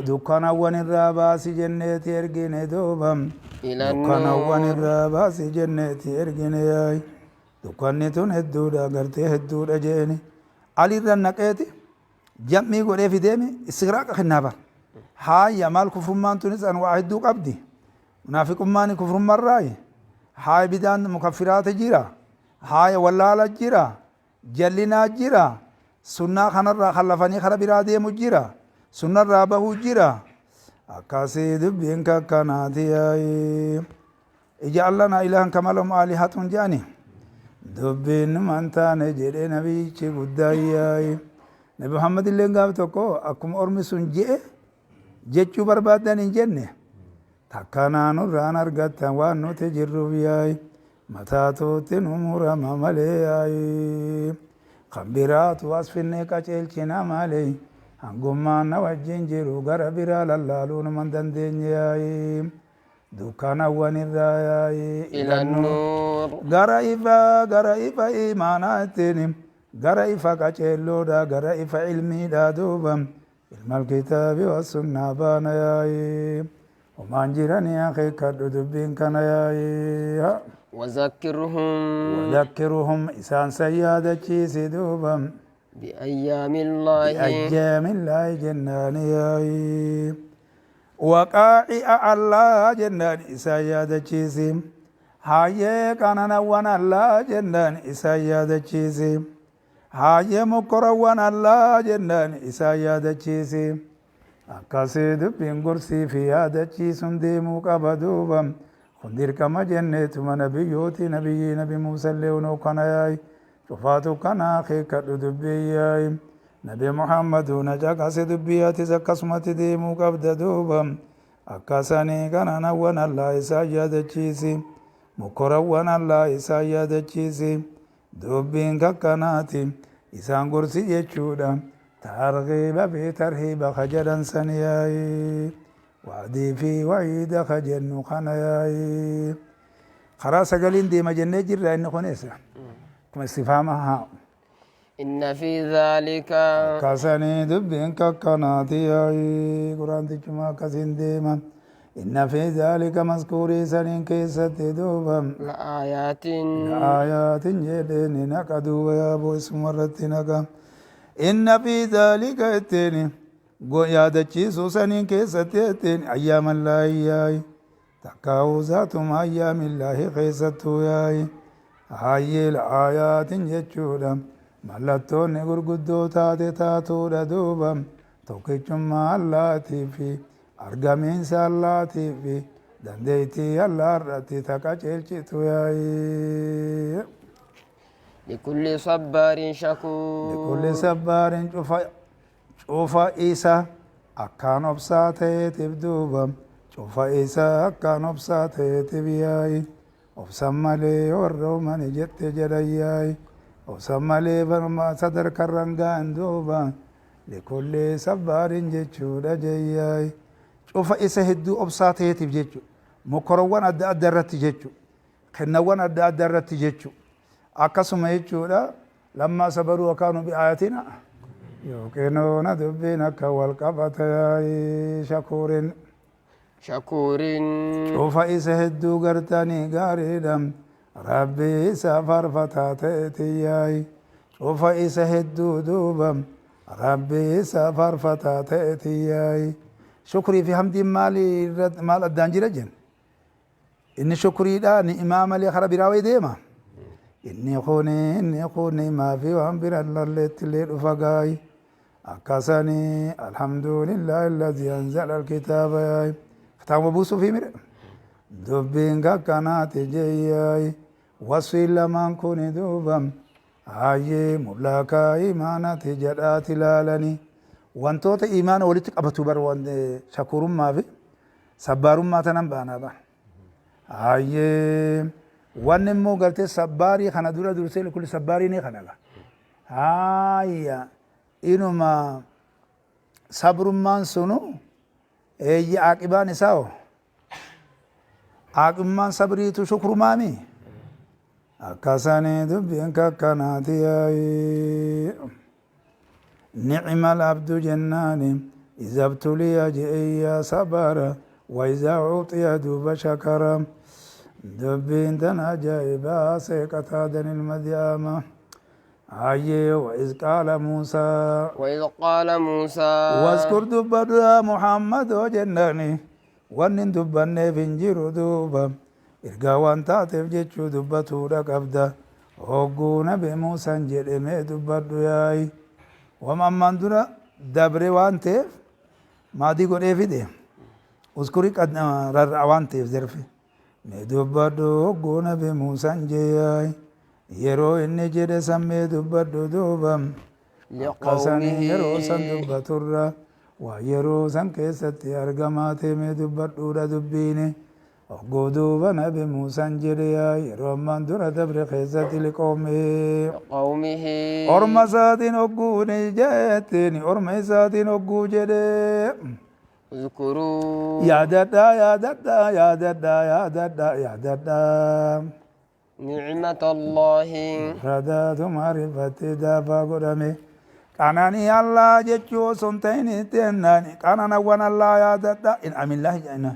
dukkanawwan irraa baasi jenneeti ergine duuba إلى dukkanawwan النور irraa baasi jenneeti ergine yaay. Dukkanni tun hedduudha gartee hedduudha jeeni alirra naqeeti jammii godhee fideemi istigraaqa kennaa bar haaya maal kufrummaan tunis anwaa hedduu qabdi munaafiqummaan kufrummarraayi haaya bidaan mukaffiraata jira haaya wallaala jira jallinaa jira sunnaa kanarraa khallafanii kara biraa deemu jira sunnarraa bahuu jira akkasii dubbiin kakkanaati yaayi. اجعل لنا إلها كما لهم آلهة jedhani dubbiin numan taane jedhee nabiyichi guddaa yaayi. Nabi Muhammad illee gaaf tokko akkuma ormi sun je'e jechuu barbaadan hin jenne takkanaa nurraan argattan waan nuti jirruuf yaayi mataatuutti nu murama malee yaayi kan biraatu as finnee qaceelchina malee hangummaan na wajjin jiru gara biraa lallaaluu numan dandeenye yaayi dukkanawwan irraa yaayi إلى النور gara ifa gara ifa imaanaatiin gara ifa qaceelloodha gara ifa ilmiidha duuba Ilmal kitaabi wassunnaa baana yaayi. Homaan jiranii akeekkadhu dubbiin kana yaayi. وذكرهم Wadakkiruhum isaan san yaadachiisi duuba. بأيام الله Biayyaamillaahi jennaan yaayi. Waqaa'i'a Allaa jennaan isaan yaadachiisi. Hayyee qananawwan Allaa jennaan isaan yaadachiisi. Hayyee mokkorawwan Allaa jennaan isaan yaadachiisi. Akkasii dubbiin gorsii fi yaadachiisuun deemuu qaba duuba. Kun dirqama jenneetuma nabiyyooti nabiyyii nabi Muusallee unoo kana yaayi. Cufaatu kana akeekkadhu dubbii yaayi. Nabi Muhammadu na caqase dubbii atis akkasumatti deemuu qabda duuba. Akkasanii qananawwan Allaa isaan yaadachiisi. Mokkorawwan Allaa isaan yaadachiisi. Dubbiin kakkanaati isaan gorsi jechuudha. Targhiiba fi tarhiiba ka jedhan san yaayi. Wa'dii fi wa'iida ka jennu kana yaayi. Karaa sagaliin deema jennee jirra inni kunis. Akkuma istifaama haa. إن في ذلك Akkasanii dubbiin kakkanaati yaayi. Quraantichuma akkasiin deema. Inna fi dhaalika maskuurii saniin keessatti duuba. لآيات Aayaatin jedheeni naqa duuba yaaboo isuma irratti naqa. Inna fi dhaalika ittiin yaadachiisuu saniin keessatti ittiin ayyaamallaahi yaayi. Takkaa'uu zaatuma ayyaamillaahi keessattuu yaayi. Hayyee aayaatin jechuudha. Mallattoonni gurguddoo taate taatuudha duuba. Tokkichummaa Allaatii fi argamiinsa Allaatii fi dandeettii Allaa irratti taqa ceelchitu yaayi. لكل صبار شكور Likulli sabbaarin cufa cufa isa akkaan obsaa ta'eetiif duuba. Cufa isa akkaan obsaa ta'eetiif yaayi. Obsan malee warra uumani jette jedhan yaayi. Obsan malee sadarkarran ga'an duuba. Likulli sabbaarin jechuudha jeyyaayi. Cufa isa hedduu obsaa ta'eetiif jechuudha. Mokkorowwan adda adda irratti jechuudha. Kennawwan adda adda irratti jechuudha. Akkasuma jechuudha. Lammaa sabaruu akaanu bi'aayatina. Yookiin dubbiin akka wal qabata yaayi shakuurin. شكور Cufa isa hedduu gartanii gaariidha. Rabbi isa faarfataa ta'eeti yaayi. Cufa isa hedduu duuba. Rabbi isa faarfataa ta'eeti yaayi. Shukrii fi hamdiin maali maal addaan jira jenna? Inni shukriidha ni'imaa malee kara biraa wayi deema. Inni kuni inni kun ni'imaa fi waan bira lalleetti illee dhufa gaayi. Akkasanii alhamdulillahi alladhi anzala alkitaaba yaayi. Kitaaba buusuu fi mire. Dubbiin kakkanaati jeyyaayi. Wasfiin lamaan kuni duuba. Hayyee mul'akaa imaanati jedhaati ilaalanii. Wantoota imaana walitti qabatu bar shakurummaa fi sabbaarummaa tanan baanaa baana. Hayyee wanni immoo gartee sabbaarii kana dura dursee kulli sabbaarii ni kana gaa. Hayya inuma sabrummaan sunu eeyyi aaqibaan isaa hoo? Aaqibummaan sabriitu shukrumaami. Akkasanii dubbiin kakkanaati yaayi. نعم العبد جنان إذا ابتلي جئي صبر وإذا أعطي دوب شكر دبين تنا جايبا سيقتا دن المديامة عي وإذ قال موسى وإذ قال موسى واذكر دبر يا محمد وجناني ونن دبني فنجر دوبا إرقا وان تاتف جيتشو دبتو رقبدا hogguu nabi Muusaan jedhamee dubbadhu yaayi. Wama ammaan dura dabre waan ta'eef maadii godhee fide. Uskurii rarra'a waan ta'eef zarfe. Mee dubbadhu hogguu nabi Muusaan jee yaayi. Yeroo inni jedhe san mee dubbadhu duuba. Akkasanii yeroo san لقومه dubbaturra waa yeroo san keessatti argamaa ta'e mee dubbadhuudha dubbiini. Hogguu duuba nabi Muusaan jedhe yaayi yeroo ammaan dura dabre keessatti liqoomee. لقومه Orma isaatiin hogguu ni jettiin orma isaatiin hogguu jedhee. اذكروا Yaadadhaa yaadadhaa yaadadhaa yaadadhaa yaadadhaa. نعمة الله Radaatu maarifattee daafaa godhame. Qananii Allaa jechuu osoo hin ta'in itti jennaan qananawwan Allaa yaadadha in amillaahi jedhina.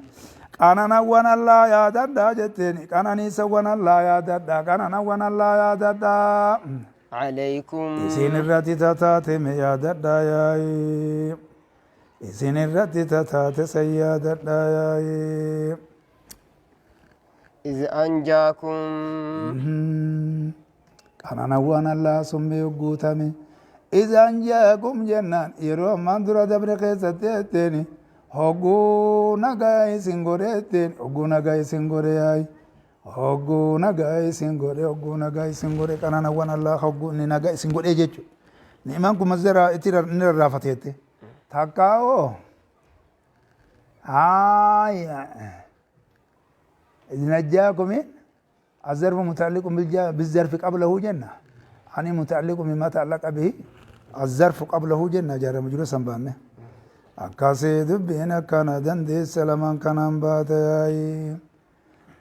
Qananawwan Allaa yaadadha jetteen qananiisawwan Allaa yaadadha qananawwan Allaa yaadadha. عليكم Isin irratti tataate me yaadadha yaayi. Isin irratti tataate san yaadadha yaayi. إذ أنجاكم Qananawwan Allaa summii guutame. Isaan jaakum jennaan yeroo ammaan dura dabre keessatti jetteeni hogguu nagaa isin godhe jetteen hogguu nagaa isin godhe yaayi. Hogguu nagaa isin godhe hogguu nagaa isin godhe qananawwan Allaa hogguu inni nagaa isin godhe jechuudha. Ni'imaan kun masdara itti inni rarraafate jette. Takkaa hoo haaya. إذ نجاكم الظرف متعلق بالظرف قبله جنة يعني متعلق بما تعلق به الظرف قبله جنة جار مجرور سنبانه أكاسي دبين كان دندي سلمان كان باتاي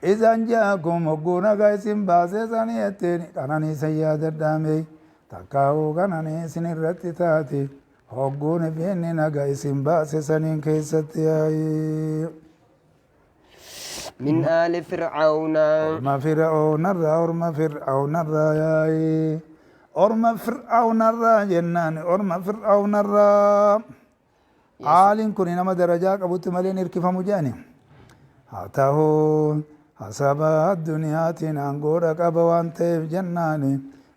إذا جاءكم وقونا قايسين باسي سانيتين كانني سيادة دامي تكاو كانني سنرتي تاتي هقون بيننا قايسين باسي سنين كيستي من آل فرعون Orma fir'aunarraa orma fir'aunarraa yaa'i orma fir'aunarraa jennaan orma fir'aunarraa aaliin kun nama darajaa qabutti malee hin hirkifamu jedhani haa ta'u hasaba addunyaatiin aangoodha qaba waan ta'eef jennaani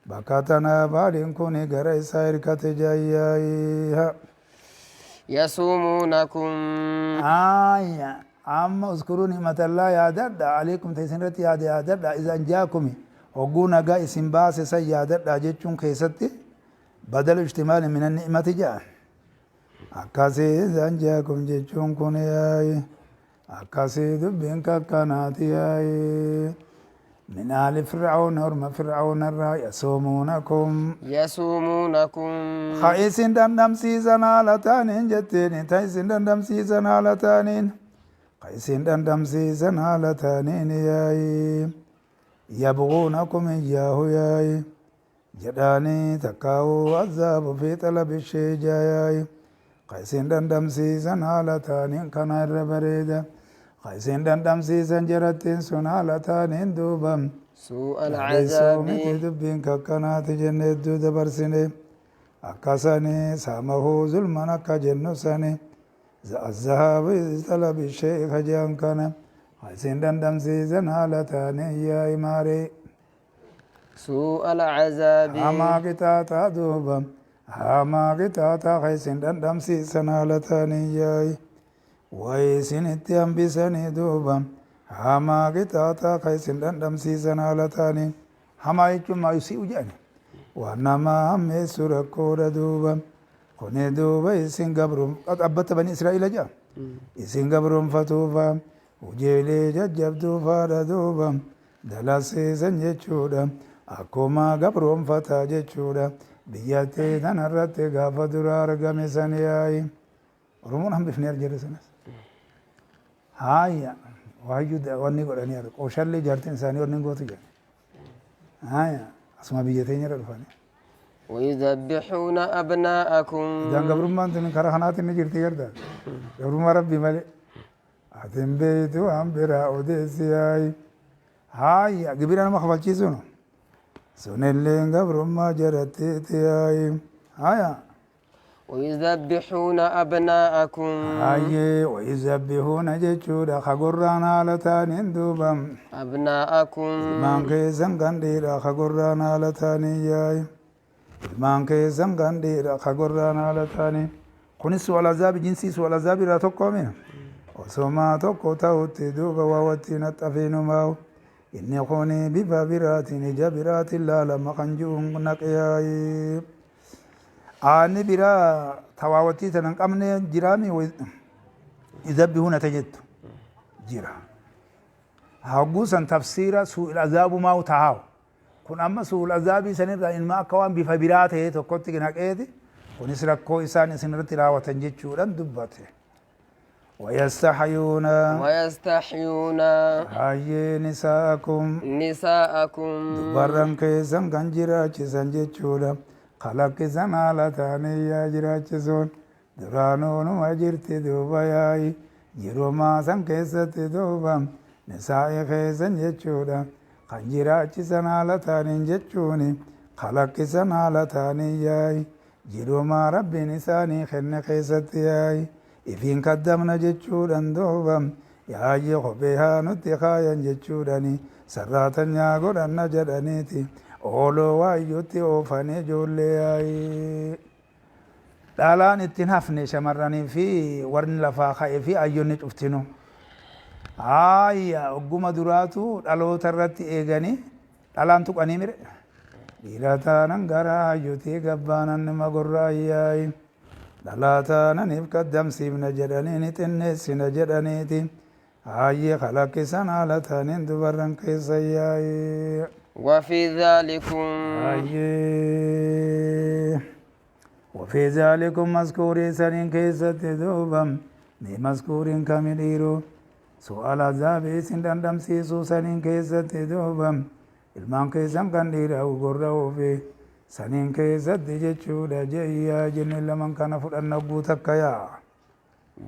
bakka tanaaf aaliin kun gara isaa hirkate jaayyaayi. يسومونكم آية أما اذكروا نعمة الله يا عليكم تيسنرت يا يا إذا جاءكم وقونا قا اسم باس سيادة جتشون كيستي بدل اشتمال من النعمة جاء أكاسي إذا جاءكم جتشون كون ياي أكاسي دبين كاكانات ياي من آل فرعون أرم فرعون الرا يصومونكم يسومونكم خايسين دندم سيزن على تانين جتين تايسين دندم سيزن على تانين قيسين دندم سيزن على تانين ياي يبغونكم إياه ياي جداني تكاو عذاب في طلب الشيء جاي قيسين دندم سيزن على تانين كان الربريدة قيسين دندم سيزن جرتين سن على تانين دوبم سوء العذاب dubbiin kakkanaati jenne hedduu dabarsine akkasani saamahuu zulman akka jennu sani azzahabu talabi sheeka jean kana isin dandamsiisan haala taane yaa imaaree سوء العذاب hamaa qixaaxaa duuba hamaa qixaaxaa ka isin dandamsiisan haala taane yaa'i way isinitti hambisanii duuba hamaa qixaaxaa ka isin dandamsiisan haala taane hamaa jechuun maa yusi'u jedhani waan namaa hammeessu rakkoodha duuba kuni duuba isin gabruun abbatta bani israa'iila jedha isin gabroonfatuufa hojiilee jajjabduufaadha duuba dalasiisan jechuudha akkuma gabroonfataa jechuudha biyyattii tanarratti gaafa dura argame san yaa'i oromoon hambifnee arjere sanas haaya waayyuu wanni godhanii argu qooshallee jaartiin isaanii wanni gootu jedhan haaya asuma biyya teenya irra dhufanii ويذبحون أبناءكم Idaan gabrummaan tun karaa kanaatiin ni jirti garta. Gabrummaa rabbii malee. Atin beeytu waan biraa odeessi yaayi. Haaya gibira nama kafalchiisuun. Sunilleen gabrummaa jarattiiti yaayi. Haaya. ويذبحون أبناءكم Hayyee wayizabbihuuna jechuudha kagorraan haala taaniin duuba. أبناءكم Ilmaan keessan kan dhiira kagorraan haala taaniin yaayi. Ilmaan keessan kan dhiira kagorraan haala taaniin. Kunis su'al azaabi jinsii su'al azaabi irraa tokko mina. Osomaa tokko ta'utti duuba waa wattiin haxafiinumaa'u. Inni kuni bifa biraatiin ija biraatiin laalama kan ji'uun naqiyaayi. Aanni biraa tawaawattii tana hin qabne jiraami izabbihuuna ta jettu jira. Hogguu san tafsiira su'il azaabumaa'u tahaawu. Kun amma su'ul azaabii sanirraa ilma akka waan bifa biraa ta'e tokkotti naqeeti. Kunis rakkoo isaan isinirratti raawwatan jechuudhaan dubbate. ويستحيون ويستحيون hayyee nisaakum نساءكم dubarran keessan kan jiraachisan jechuudha. Kalaqqisan haala ta'anii yaa jiraachisuun duraanuu numa jirti duuba yaa'i jirumaa san keessatti duuba nisaa'i keessan jechuudha. Kan jiraachisan haala ta'aniin jechuuni kalaqqisan haala ta'anii yaa'i jirumaa Rabbiin isaanii kenne keessatti yaa'i ifiin kaddamna jechuudhan duuba yaayyi kophee haa nutti kaayan jechuudhani sarraatanyaa godhanna jedhaniiti ooloo waayyutti oofanii ijoollee yaa'i. Dhalaan ittiin hafne shamarranii fi warri lafaa ka'ee fi ayyonni cuftinu. Haayya ogguma duraatu dhaloota irratti eeganii dhalaan tuqanii mire. Dhiira taanan gara hayyutii gabbaanan nima gorraayyaay. Dhalaa taananiif qaddamsiifna jedhanii ni xinneessina jedhaniiti. Haayye kalaqqisan haala taaniin dubarran keessa yaa'i. وفي ذلكم Hayyee. وفي ذلكم مذكور سنين كيست دوبا مي مذكور كم dhiiroo su'aal azaabii isin dhandhamsiisuu saniin keessatti duuba ilmaan keessan kan dhiiraa gorra'uu fi saniin keessatti jechuudha jeeyyaa jenne laman kana fudhanna guutakka yaa.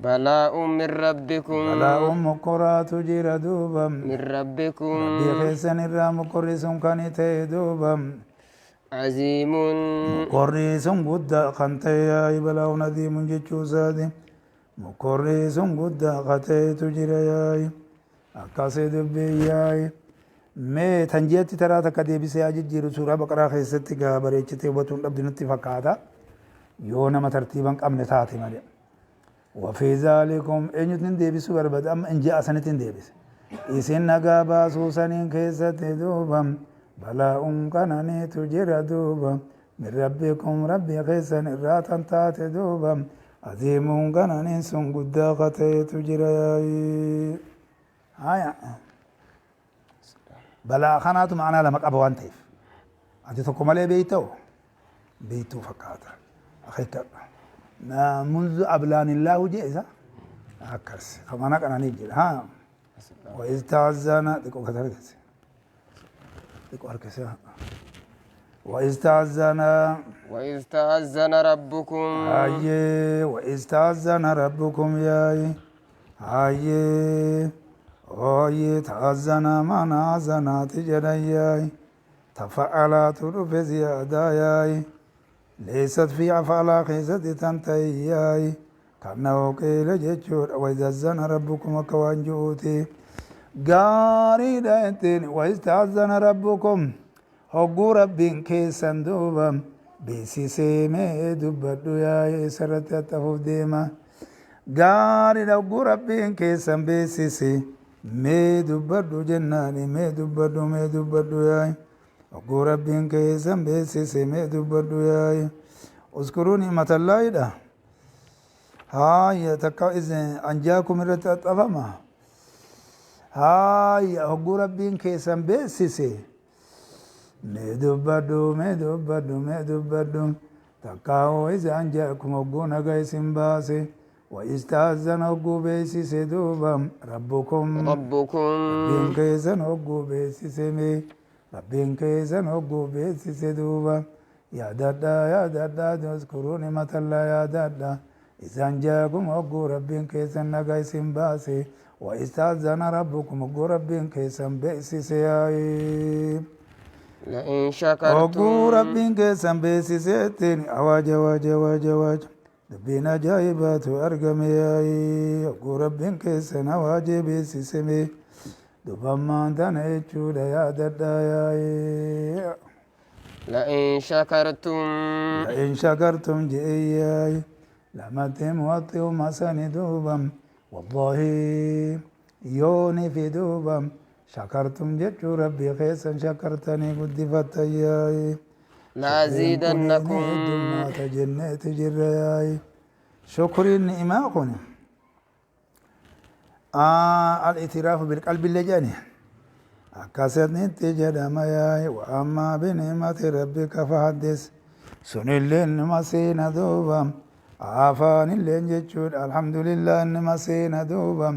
بلاء من ربكم Balaa'uun mokkoraatu jira duuba. من ربكم Rabbii keessan irraa mokkorri sun kan ta'e duuba. عظيم Mokkorri sun guddaa kan ta'e yaa'i balaa'uun adiimuun jechuu isaati. Mokkorri sun guddaa kan ta'etu jira yaa'i. Akkasii dubbii yaa'i. Mee tan jeetti taraa takka deebisee haa jijjiiru suuraa Baqaraa keessatti gaa bareechitee hubatuun dhabdi nutti fakkaata. Yoo nama tartiiba hin qabne taate malee. وفي ذلكم eenyutti hin deebisuu barbaada amma in ja'a sanitti hin deebise. Isin nagaa baasuu saniin keessatti duuba balaa'uun qananiitu jira duuba من ربكم rabbii keessan irraa tan taate duuba aziimuun qananiin sun guddaa ka ta'etu jira yaa'i. Haya. Balaa kanaatu ma'anaa lama qaba waan ta'eef. Ati tokko malee beeyta'u beeytuu fakkaata. Akeekadha. منذ أبلان الله جئزة أكس كما نقنا نجي ها وإذ تأذن ديكو كتركس ديكو أركس وإذ تأذن وإذ تأذن ربكم هاي وإذ تأذن ربكم ياي هاي أوي تأذن من أذن تجري تفعلت في زيادة ياي ليست في أفعال خيزة تنتهي كأنه قيل جتشور وإذا زن ربكم كوان جوتي غاري دانتين وإذ تأذن ربكم هقو ربين كيسان دوبا بيسيسي مي دبدو يا سرت تفوف ديما غاري هقو ربين كيسان بيسيسي مي دبدو جناني مي دبدو مي دبدو يا Hogguu Rabbiin keessan beeksise mee dubbadhu yaa'i. Uskuruu ni'matallaahidha. Haaya takka isin anjaakum irratti axxafama. Haaya hogguu Rabbiin keessan beeksise mee dubbadhu mee dubbadhu mee dubbadhu. Takka hoo isin anjaakum hogguu naga isin baase. وإذ تأذن hogguu beeksise duuba ربكم ربكم Rabbiin keessan hogguu beeksise mee Rabbiin keessan hogguu beeksise duuba yaadadhaa yaadadhaa اذكروا نعمة الله yaadadhaa إذ أنجاكم hogguu Rabbiin keessan nagaa isin baase وإذ تأذن ربكم hogguu Rabbiin keessan beeksise yaa'i. لئن Hogguu شكرتم Rabbiin keessan beeksiseettiin awaaja awaaja awaaja awaaja dubbiin ajaa'ibaatu argame yaa'i. Hogguu Rabbiin keessan awaajee beeksise mee dubammaan tana jechuudha yaadadhaa yaa'i. لئن شكرتم لئن شكرتم جئياي لمتي موطئ مسني دوبا والله يوني في دوبا شكرتم جتشو ربي خيسا شكرتني قدفت ياي لأزيدنكم ما تجنيت جرياي شكر النعمة كوني الاعتراف بالقلب اللي جاني akkasatti jedhama yaa'i وأما بنعمة ربك فحدث sunillee nima seena duuba afaanilleen jechuudha alhamdulillah nima seena duuba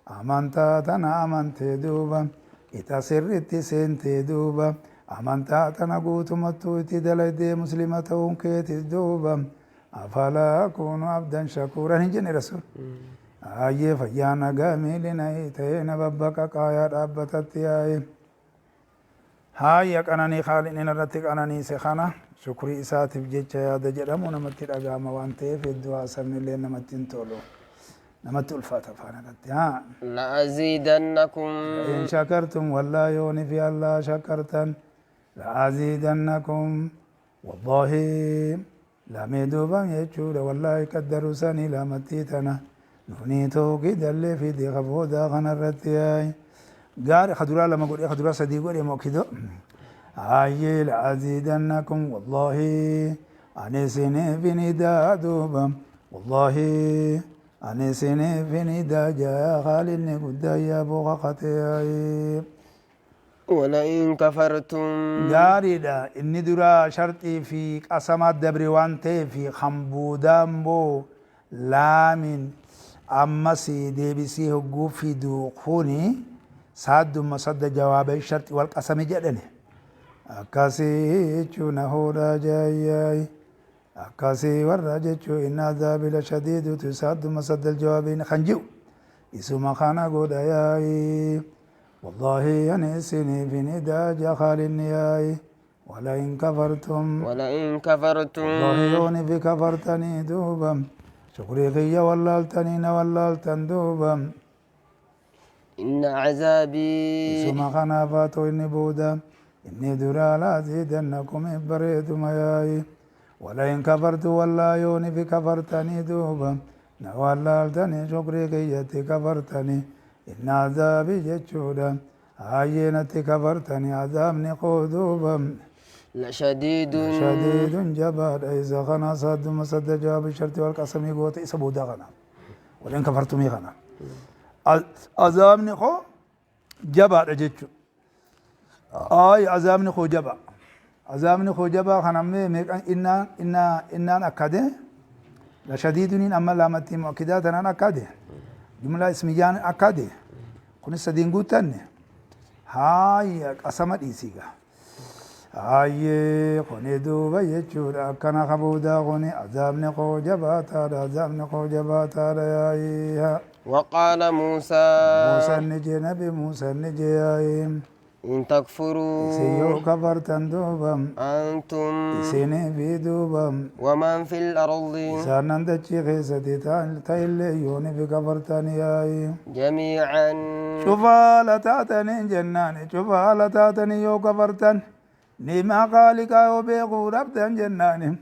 amantaa tana amantee duuba qixa sirritti seentee duuba Amantaa tana guutumattuu itti dalaydee muslima ta'uun keetis duuba afalaa akuunu abdan shakuuran hin jenne rasuul. Ayyee fayyaa nagaa miilli na ta'ee na babbaqaqaa yaa dhaabbatatti yaa'e. Haaya qananii Khaaliqni narratti qananiise kana shukrii isaatiif jecha yaada jedhamu namatti dhaga'ama waan ta'eef hedduu haasafni illee namatti hin tolu. Namatti ulfaata afaan irratti. Haa. لأزيدنكم In shakartum wallaa yooni fi allaa shakartan la'aziidannakum wallahi lamee duuba jechuudha wallaahi qaddaru sanii lamattii tana nunii tooqidallee fide kaboodaa kanarratti yaa'e. Gaari kaduraa lama godhee kaduraa sadii godhee mokido. Hayyee la'aziidannakum wallahi ani isiniif hin idaa duuba wallahi ani isiniif hin idaa jaa khaalinni guddaa yaa booqa qatee yaa'e. ولئن كفرتم Gaariidha inni dura sharxii fi qasama dabre waan ta'eef kan boodaa immoo laamin ammas deebisee hogguu fidu kuni saadduma sadda jawaaba sharxi wal qasami jedhani. Akkasii jechuun hoodhaa jaayyaay akkasii warra jechuu inna azaabi la shadiidutu saadduma sadda jawaabiin kan jiru isuma kana godha yaayi. والله أنا إسني في نداء جخال النياي ولئن كفرتم ولئن كفرتم والله يوني في كفرتني دوبا شكري غي ولالتني نولالتن دوبا إن عذابي ثم خنافاتو إني بودا إني درا لا زيدنكم بريد مياي ولئن كفرت ولا يوني في كفرتني دوبا نولالتني شكري غيتي كفرتني إن عذابي جتشودا عينتي كفرتني عذابني قدوبا لشديد شديد جبار إذا غنى صد مسد جواب الشرط والقسم يقول إسبودا غنى ولئن كفرتم غنى عذابني خو جبار جتشو آي عذابني خو جبا عذابني خو جبا خنمي إنا إنا إنا أكده لشديد أما لامتي مؤكدات أنا أكده جملة اسميان أكده كن سدين قوتن هاي قسمت إيسيغا هاي كوني دوبا يجور أكنا خبودا كوني عذابني خو جبا تارا عذابني خو جبا تارا يا وقال موسى موسى نجي نبي موسى نجي يا إن تكفروا سيو كفرتن دوبا أنتم إسيني في دوبا ومن في الأرض إسانن دچي خيستي تايل يوني في كفرتن يا جميعا شوف لتاتني جناني شوف لتاتني يو كفرتن نيما قالك يو بيغو ربتن جناني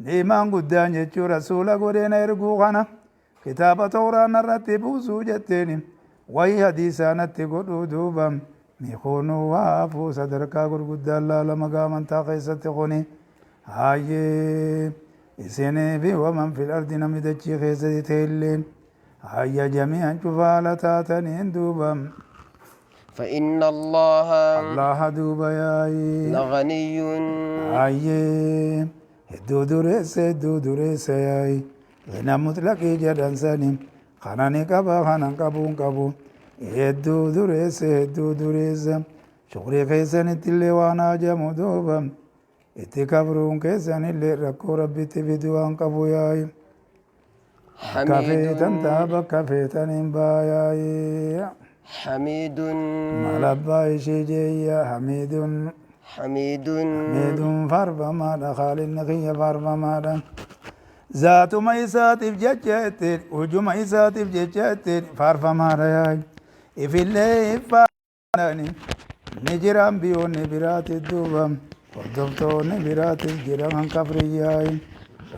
نيما قدان جتشو رسول قرين يرقو خنا كتاب توراة نرتب سوجتين وي حديثا نتقلو دوبا ميخونو وافو صدركا قرقود الله لما قامن تاقيسة خوني هاي إسيني في ومن في الأرض نمدتشي خيسة تهلين هيا جميعا شوف لتاتني دوبا فإن الله الله دوبا ياي لغني هاي hedduu dureessa hedduu dureessa yaayi غنى mutlaqii jedhan sani kana ni qaba kanan qabuun qabu hedduu dureessa hedduu dureessa shukrii keessanitti illee waan hajamu duuba itti kabruun keessanillee rakkoo rabbitti fidu waan qabu yaayi bakka feetan حميد ta'a bakka feetan hin baayaayi حميد maal abbaa ishee jeeyya hamiidun حميد حميد faarfamaadha khaalinni kiyya faarfamaadha zaatuma isaatiif jecha ittiin hujuma isaatiif jecha ittiin faarfamaadha yaayi ifillee iffaanani ni jiraan biyyoonni biraati duuba hordoftoonni biraatis jira kan kafriyyaayi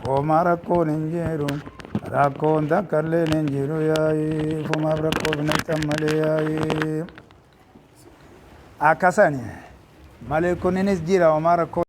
homaa rakkoon hin jiru rakkoon takka illeen hin jiru yaayi ifumaaf rakkoof naqxan malee yaayi akkasani malee kunninis jira homaa rakkoo